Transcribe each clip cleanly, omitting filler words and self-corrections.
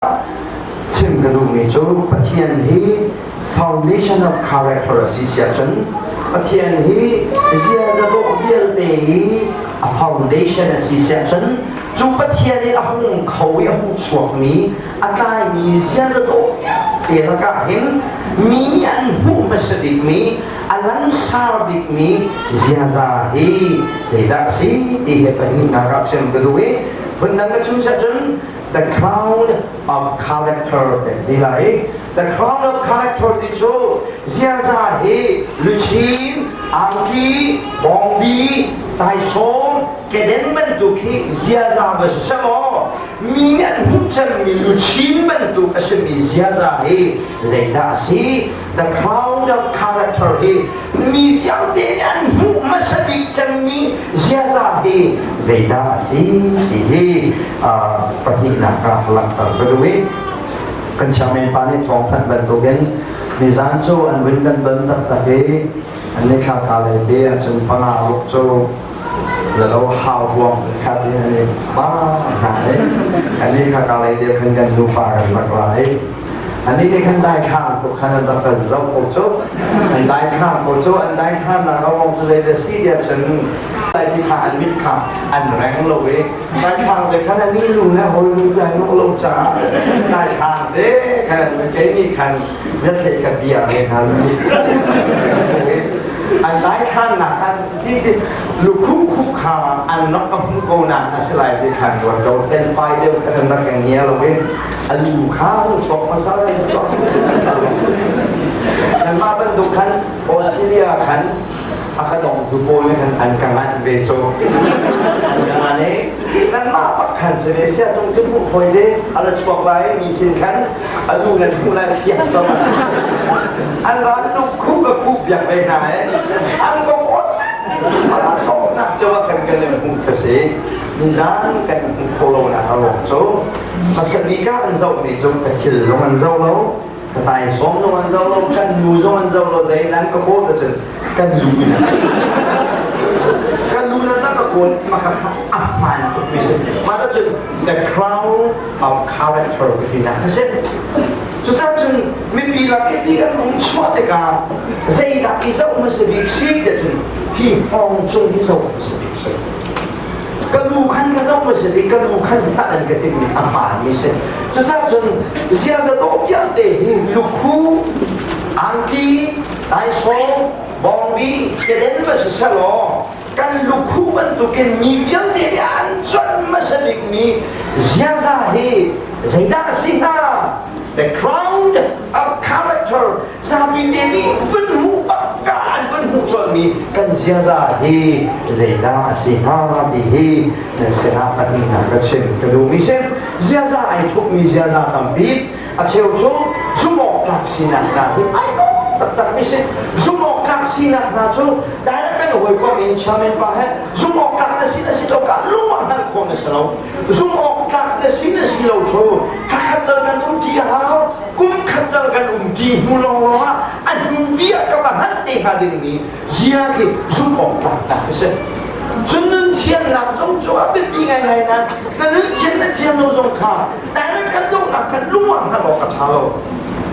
Chim ka duhmi cu Pathian hi foundation of character a si siah cun Pathian hi ziaza dawh vialte hi a foundation a si siah cun cu Pathian i a hung kho i a hung chuakmi a tlaimi ziaza dawh vialte lakah hin mi nih an hmuh hmasa bikmi a langsar bikmi ziaza hi zeidah a si ti hi pahnihnak ah chim ka duh i phundang ka chim siah cun the crown of character kan ti lai. The crown of character ti cu ziaza hi luchin, angki, bawngbi, taisawm, keden bantuk hi ziaza va si seh maw mi nih an hmuh cemmi luchin bantuk a simi ziaza hi zeidah a si? The crown of character hi mi vialte nih an hmuh hmasa bik cemmi ziaza hi zeidah a si ti hi pahnihnak ah langhter ka duh i kan chairman pa nih thawngthanh bantukin nizan cu an vun kan don taktak i an ni thla ka lei pe ahcun panga ruk cu lalo hau ruang khat in an i ba hna i an ni kha ka lei deuh khan kan nupa kan rak ra i Ani nih khan daithlang ko khan an rak kan zoh ko cu. An daithlang ko cu an daithlang nak a ruang cu zei si tiah cun lai ti kha an mit kha an reng lo i daithlang te khan ani lu le hawi lu lai lu lo caah daithlang te khan kei nih khan na theih ka bia ve hna lu an daithlang nak khan ti ti lukhu khu kha an rak ka hmuh ko na a si lai ti khan ruat ko felfai deuh khan an rak ka ngia lo i a lu kha hung chuak hmasa lai cu kanmah bantuk khan Australia khan a ka dongtu pawl nih khan an ka nganh ve cu an ka ngan i nanmah bak khan si ve sia cung cu hmuh fawi te a la chuak lai mi sin khan a lu nan hmuh lai fiang cang an ran lu khu ka khu piak ve hna e an ko kon a nak cu khan kan in hmuh ka si nizan kan hmuh kho lo nak a ruang cu Hmasabik ah an zohmi cu ka thil zong an zoh lo, ka taisawm zong an zoh lo, kan nu zong an zoh lo, zei nan ka kawl cun kan lu in kan lu nan ka kawl maka kha a hmaan tukmi si. Mah cun the crown of character ka ti nak a si. Cucaah cun mipi lak i ti kan hung chuah tikah zeidah i zoh hmasa bik si tiah cun hi hngawng cung hi zoh hmasa bik si. Ka lu khan ka zoh hmasa bik ka lu khan hngalh an ka timmi a hmaanmi si. Cucaah cun ziaza dawh vialte hi lukhu, angki, taisawm, bawngbi, keden va si selaw kan lukhu bantukin mi vialte nih an cuanh hmasa bikmi ziaza hi zeidah a si hnga? The crown of character zapi te nih vun hmuh bak ka an vun hmuh colhmi kan ziaza hi zeidah a si hnga ti hi nan sinah pahnihnak ka chim ka duhmi si. Ziaza ai thupmi ziaza tampi a cheu cu zumhawktlak sinak hna hi ai dawh taktakmi si. Zumhawktlak sinak hna cu direct kan hawikom in chairman pa he zumhawktlak na si na si lo ka lung ah hngalh khawh na si lo. Zumhawktlak na si na si lo cu thakhat tal kan um ti a hau. Kum khat tal kan um ti hnu lawnglawng ah a hnu bia ka va hngalh te hnga dingmi zia khi zumh awk tlak tak a si. Cun nun thiannak zong cu a biapi ngaingai nain na nun thian na thian lo zong kha direct kan zongnak khan lung ah hngalh awk a ṭha lo.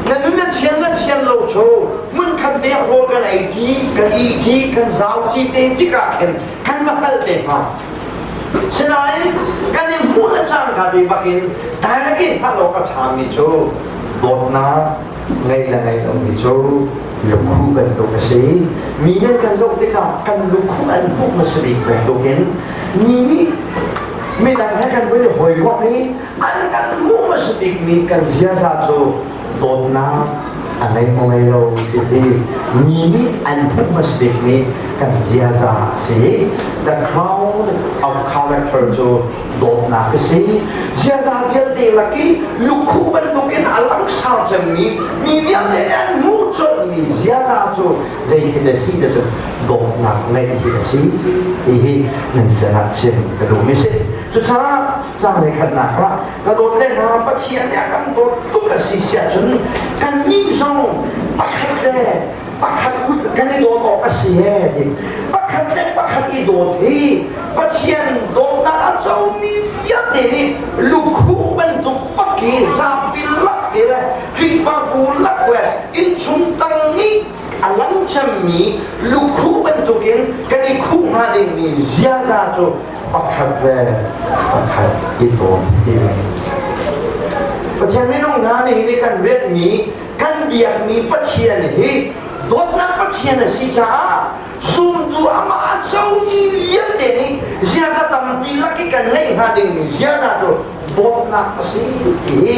Na nun na thian na thian lo cu hmunkhat te rawl kan ei ṭi, kan ih ṭi, kan zau ṭi te tikah khin kan va hngalh te hnga. Sinain kan i hmuh le cangka te bakin direct in hngalh awk a ṭhami cu dawtnak ngeih le ngeih lomi cu lukhuh bantuk a si. Mi nih kan zoh tikah kan lukhuh an hmuh hmasa bik bantukin mi nih midang he kan vun i hawikomh i an kan hmuh hmasa bikmi kan ziaza cu dawtnak a ngei maw ngei lo ti hi mi nih an hmuh hmasa bikmi kan ziaza a si. The crown of character cu dawtnak a si. Ziaza vialte lak i lukhuh bantukin a langsar cemmi mi vialte nih an hmuh colhmi ziaza cu zei khi a si ti cu dawtnak ngeih hi a si ti hi nan sinah chim ka duhmi si. Cucaah caang khatnak ah ka dawt le hna Pathian nih a kan dawt tuk a si siah cun kannih zong pakhat le pakhat kan i dawt awk a si he ti pakhat le pakhat i dawt hi Pathian dawtnak a a comi vialte nih lukhuh bantuk pak hi zapi lak i le Khrihfabu lak le innchung tang nih a lang cemmi lukhuh bantukin kan i khuh hnga dingmi ziaza cu pakhat le pakhat i dawt ti Pathian minung hna nih hi kan rianhmi kan biakmi Pathian hi dawtnak Pathian a si caah zumtu amah a comi vialte nih ziaza tampi lak i kan ngeih hnga dingmi ziaza cu dawtnak a si ti hi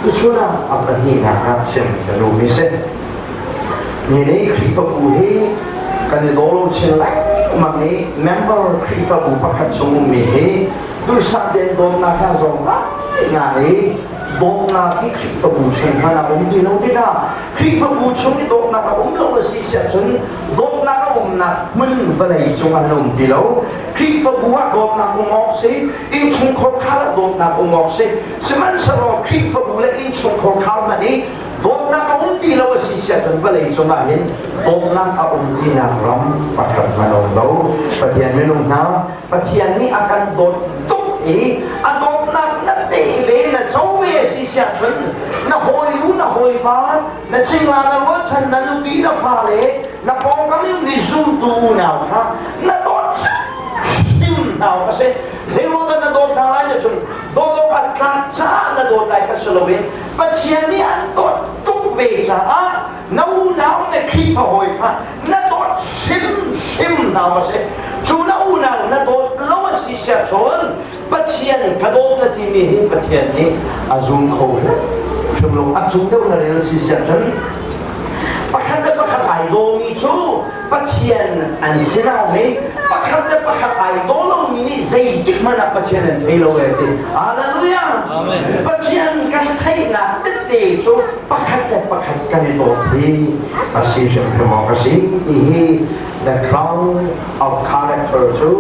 tuchun ah a pahnihnak ah chim ka duhmi si. Ni nih Khrihfabu hi kan i daw lo chin lengmang i member Khrihfabu pakhat chung ummi hi duhsah tein dawtnak kha zawng ngai i dawtnak hi Khrihfabu chung hmanh a um ti lo tikah Khrihfabu chung i dawtnak a um lo a si siahcun dawtnak a umnak hmun vawlei cung ah an um ti lo. Khrihfabu ah dawtnak um awk si, innchungkhar khar ah dawtnak um awk si. Sihmanhsehlaw Khrihfabu le innchungkhar khar hmanh i dawtnak a um ti lo a si siahcun vawlei cung ah hin dawtnak a um tinak ram pakhat hmanh a um lo. Pathian minung hna, Pathian nih a kan dawt tuk i a dawtnak na teh ve na co ve a si siahcun na hawinu na hawipa na cingla na rualchan na nupi na fale na pawngkam i mi zumtu unau kha na dawt hrim hna awk a si. Zeiruangah na dawt hna lai na cun dawt awk a tlak caah na dawt lai kha si loin Pathian nih an dawt tuk ve caah na unau na Khrihfa hawi kha na dawt hrimhrim hna awk a si. Cu na unau na dawt lo a si siahcun Pathian ka dawt na timi hi Pathian nih a zum kho hrim lo. A cung deuh na rel si siahcun pakhat le pakhat ai dawmi cu Pathian an si lo i pakhat le pakhat ai daw lomi nih zeitik hmanh ah Pathian an thei lo e ti. Hallelujah! Amen. Pathian kan theihnak tette cu pakhat le pakhat kan i dawt hi a si hrimhrim awk a si ti hi the crown of character cu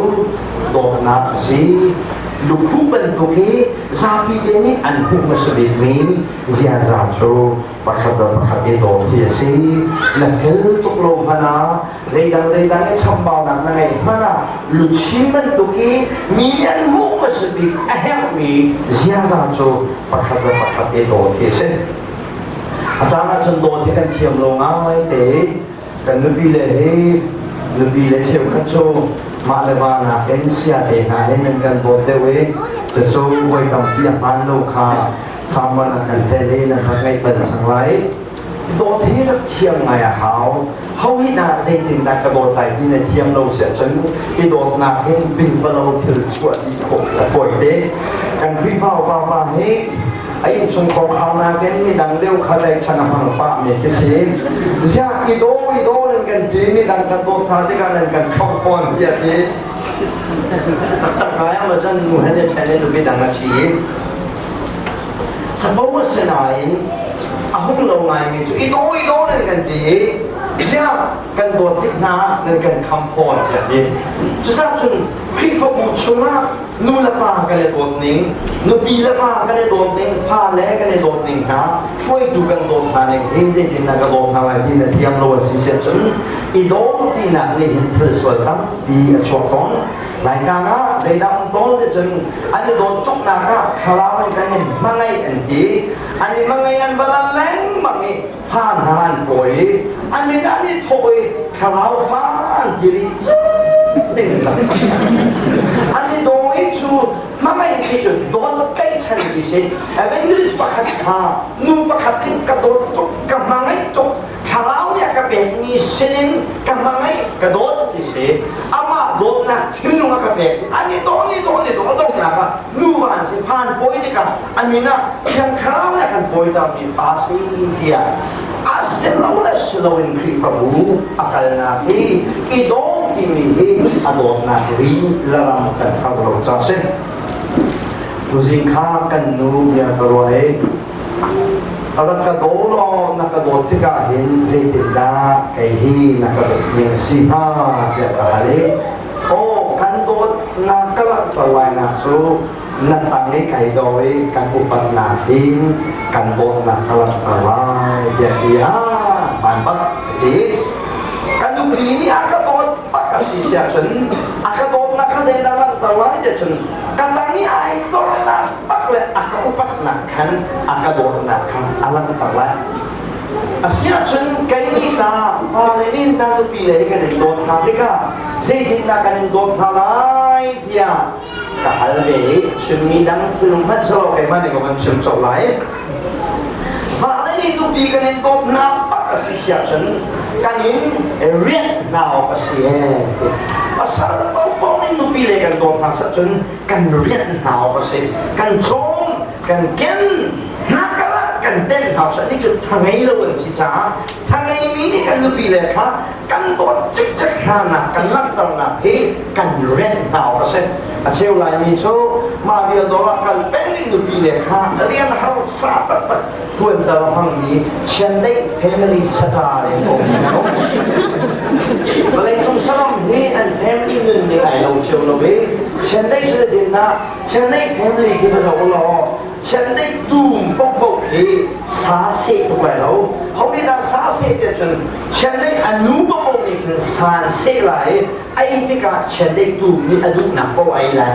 dawtnak a si. Lukhuh bantuk hi zapi te nih an hmuh hmasa bikmi ziaza cu pakhat le pakhat i dawt hi a si. Na fel tuk lo hmanh ah zeidang zeidang i chambaunak na ngeih hmanh ah luchin bantuk i mi nih an hmuh hmasa bik a herhmi ziaza cu pakhat le pakhat i dawt hi a si. A caan ahcun dawt hi kan thiam lo ngai te. Kan nupi le hi nupi le cheukhat cu mah le va nakin sia te hna hin an kan dawt deuh i cucu voi tampi a hmaan lo kha Samuel a kan tel i nan rak ngaih bal cang lai. Dawt hi rak thiam ngai a hau. Ho hi dah zeitindah ka dawt lai ti na thiam lo si ahcun i dawtnak hin bingpalo thil chuah dih khawh a fawi te. Kan Khrihfa upa pa hi a innchungkhar khar nakin midang deuh kha tlaihchan a hmang pahmi khi si. Ziah i daw i daw nan kan ti midang kan dawt hna tikah nan kan khauh fawn tiah ti. Taktak ngai ah cun nu he ne ṭhen in nupi dang a ṭhi i capo a si nain a hung lo ngaimi cu i daw i daw nan kan ti i ziah kan dawt tik hna nan kan kham fawn tiah ti. Cucaah cun Khrihfabu chungah nu le pa kan i dawt ning, nupi le va kan i dawt ning, fale kan i dawt ning hna, hruaitu kan dawt hna ning hi zeitin na ka dawt hna lai ti na thiam lo a si siah cun i dawm tinak nih hin thil sual tampi a chuak tawn. Laitlang ah zeidah um tawn ti cun an i dawt tuknak ah thlarau in kan in hmangaih an ti. An i hmangaih an va lal lengmang i fa hna an pawi i an min an i thawh i thlarau fa an ti rih ding cang an i daw i cu hmangaih khi cu dawt tlaihchan ti si. Evangelist pakhat kha nu pakhat in ka dawt tuk, ka hmangaih tuk, thlarau nih a ka pekmi sinin ka hmangaih, ka dawt ti si. Amah dawtnak thinlung a ka pek. An i daw ni daw ni daw dawtnak ah nuva an si phan pawi tikah a min ah Thiang Thlarau nih a kan pawitermi fa si tiah a si lo le si loin Khrihfabu a kalnak hi i daw timi hi a dawtnak ri laram kan hau lo ca si. Tuzing kha kan nu bia ka ruah i a rak ka daw law na ka dawt tikah hin zeitindah kei hi na ka dawt ning a si hnga tiah ka hal i aw kan dawtnak ka langhter lainak cu na tang i kai daw i kan upatnak hin kan dawtnak ka langhter lai tiah ti ah hmaan bak ti. Kan nupi nih a ka dawt bak a si siah cun a ka dawt. dawtnak kha zeidah langhter lai ti cun ka tang i ai dornak bak le a ka upatnak khan a ka dawtnak kha a langhter lai. Asiahcun kan nih ta fale nih hna nupi le kan in dawt hna tikah zeitindah kan in dawt hna lai tiah ka hal ve i chimmi dang thil hmanh selaw keimah nih ka van chim colh lai. Fale nih nupi kan in dawt hna bak a si siahcun kan in rianh hna awk a si ee. Pasal paohpaoh nih nupi le kan dawt hna sahcun kan rianh hna awk a si. Kan cawm, kan ken, hna kan tenh hna sah nih cun thangei lo an si caah thangeimi nih kan nupi le kha kan dawt cikcek hna nak kan langhternak hi kan rent hna awk a si. A cheu laimi cu mah vial dawr ah kal peng in nupi le kha rian harsa taktak ṭuanter a hmangmi chiandeih family sata in um. Vawleicung saram hi an family nun ning ai lo cio lo i chiandeih cu din ah chiandeih family khi va zoh law chiandeih tum paohpaoh khi sa seh tuk lai lo. Ho nih dah sa seh tiah cun chiandeih a nu paohpaoh nih khin san seh lai i ei tikah chiandeih tum nih a duhnak paoh a ei lai.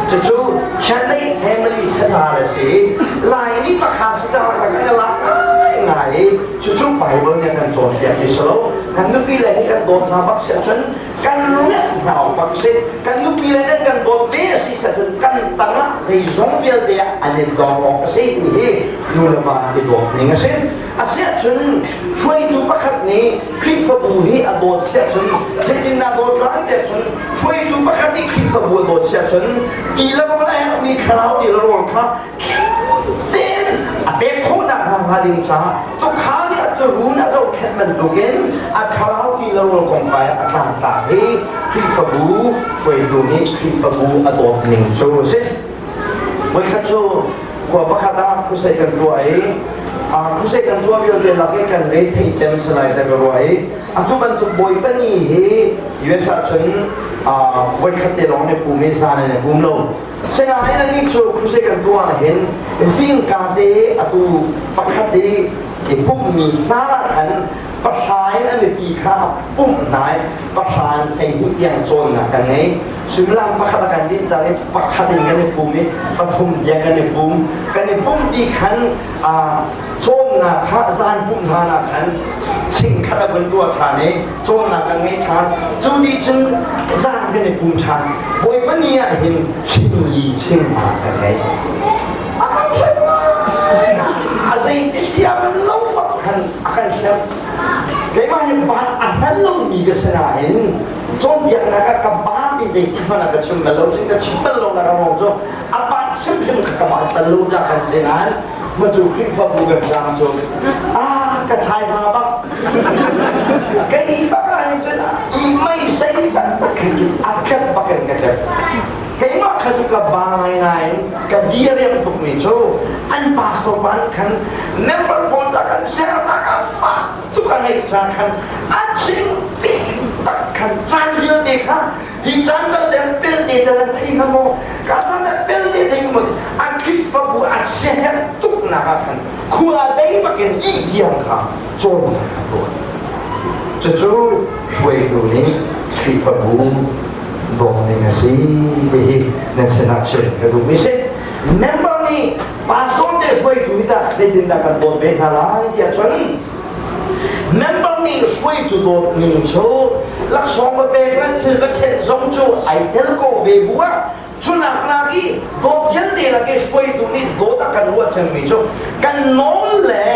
Cucu chiandeih family satal a si. Laimi pakhat satal kha kan i lak ngaingai i cucu Bible nih a kan cawnpiak ti si lo. Kan nupi le nih kan dawt hna bak si ahcun kan rianh hna awk bak si. Kan nupi le nih kan dawt ve a si ahcun kan tangah zeizong vialte ah an i dawr awk a si ti hi nu le va i dawt ning a si. Asiahcun hruaitu pakhat nih Khrihfabu hi a dawt siahcun zeitindah dawt lai tiah cun hruaitu pakhat nih Khrihfabu a dawt siahcun ti le rawl a herhmi thlarau ti le rawl kha khim tein a pek khawhnak hna hnga ding caah tukhal nih a turuun a zohkhenh bantukin a thlarau ti le rawl kongkai a tlangtlak hi Khrihfabu hruaitu nih Khrihfabu a dawt ning cu a si. Voikhat cu khua pakhat ah crusade kan tuah i crusade kan tuah vialte lak i kan re thei cem salai ta ka ruah i atu bantuk bawipa ni hi US ah cun voikhat te lawng ne pum i zan in pum lo. Sinain anih cu crusade kan tuah ah hin zingka te atu pakhat i i pummi hna ah khan pahra in a mipi kha a pumh hna i pahra in 12 tiang cawnnak kan ngei. Suimilam pakhat a kan dinter i pakhat in kan i pum i pathum tiang kan i pum. Kan i pum ti khan cawnnak kha zan pumh hlan ah khan chingkhat a vun tuah ṭhan i cawnnak kan ngei ṭhan. Cu dih cun zan kan i pum ṭhan. Bawipa ni ah hin chim li chim hna kan ngei. A kan hrem a zei ti siam lo bak khan a kan hrem. Keimah hi van a hngal lomi ka si nain cawnpiaknak ah ka baat i zeitik hmanh ah ka chim bal lo cun ka chim bal lo nak a ruang cu a baat hrimhrim kha ka baat bal lo ta kan si nain ma cu Khrihfabu kan zaang cu ah ka chai hma bak kei bak ah hin cun i mei sei taktak khin a tlep bak in ka tlep. Keimah kha cu ka ba ngaingai in ka diriam tukmi cu an pastor pa nih khan member pawl ca kan sernak ah fak tuk a ngeih ca khan a chimpi bak khan caan vialte kha hi caan vialte pelte te nan thei hnga maw ka caan ah pelte thei hnga maw a Khrihfabu a siaherh tuknak ah khan khua dei bakin ih tiang kha cawnnak a tuah. Cucu hruaitu nih Khrihfabu dawt ning a si ti hi nan sinah chim ka duhmi si. Member nih pastor te hruaitu hi tah zeitindah kan dawt ve hna lai tiah cun member nih hruaitu dawt ning cu laksawng va pek le thil va ṭhenh zong cu ai tel ko ve bu ah cunak nak i dawt vialte lak i hruaitu nih dawt a kan ruah cemmi cu kan nawl le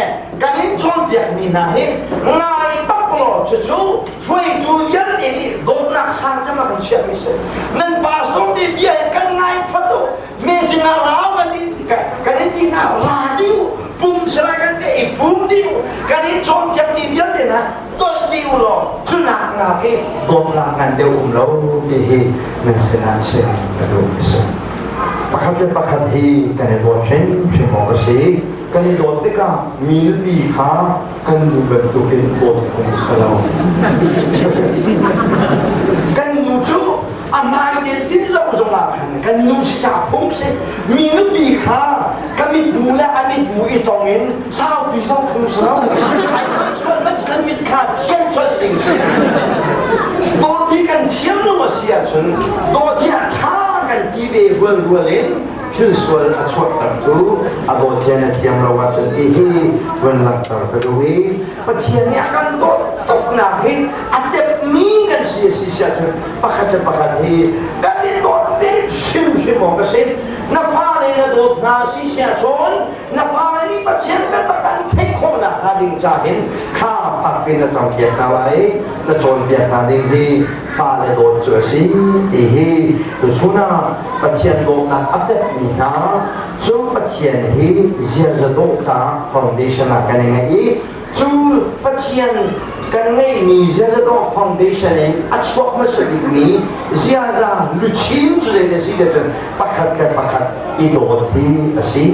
kan in cawnpiakmi hna hi ngai bak law cucu hruaitu vialte nih dawtnak sang cem a kan chiahmi si. Nan pastor te bia hi kan ngai phat u me cu na rau kan ti kan in ti hna ra dih u pum sila kan te i pum dih u kan in cawnpiakmi vialte hna dolh dih u law cu nak nak i dawtnak ngan deuh um lo ti hi nan sinah chim ka duh mi si. Pakhat le pakhat hi kan i dawt hrimhrim awk a si. Kan i dawt tikah mi nupi kha kan nu bantukin dawt phung a si lo. Kan nu cu a hmai te tin zoh zong ah khan kan nu si ca phung si. Mi nupi kha ka mitmu le a mitmu i tong in saupi zong phung si lo. Ai chuan chuan man mit kha thian colh ding si. Dawt hi kan thiam lo a si. si ahcun dawt hi a ṭha kan ti ve rualrual in thil sual a chuahtertu a dawt zia na thiam lo ahcun ti hi vun langhter ka duh i Pathian nih a kan dawt tuknak hi a tepmi kan si a si si ahcun pakhat le pakhat hi kan i dawt ve hrimhrim awk a si. Na fale na dawt hna si si ahcun na fale nih Pathian biatak an theih khawhnak hnga ding ca hin kha fakpi na campiak hna lai, na cawnpiak hna ding hi fale dawt cu a si ti hi tuchun ah Pathian dawtnak a tepmi hna cu Pathian hi ziaza dawh caah foundation ah kan i ngeih i cu Pathian kan ngeihmi ziaza dawh foundation in a chuak hmasa bikmi ziaza luchin cu zei a si cun pakhat le pakhat i dawt hi a si.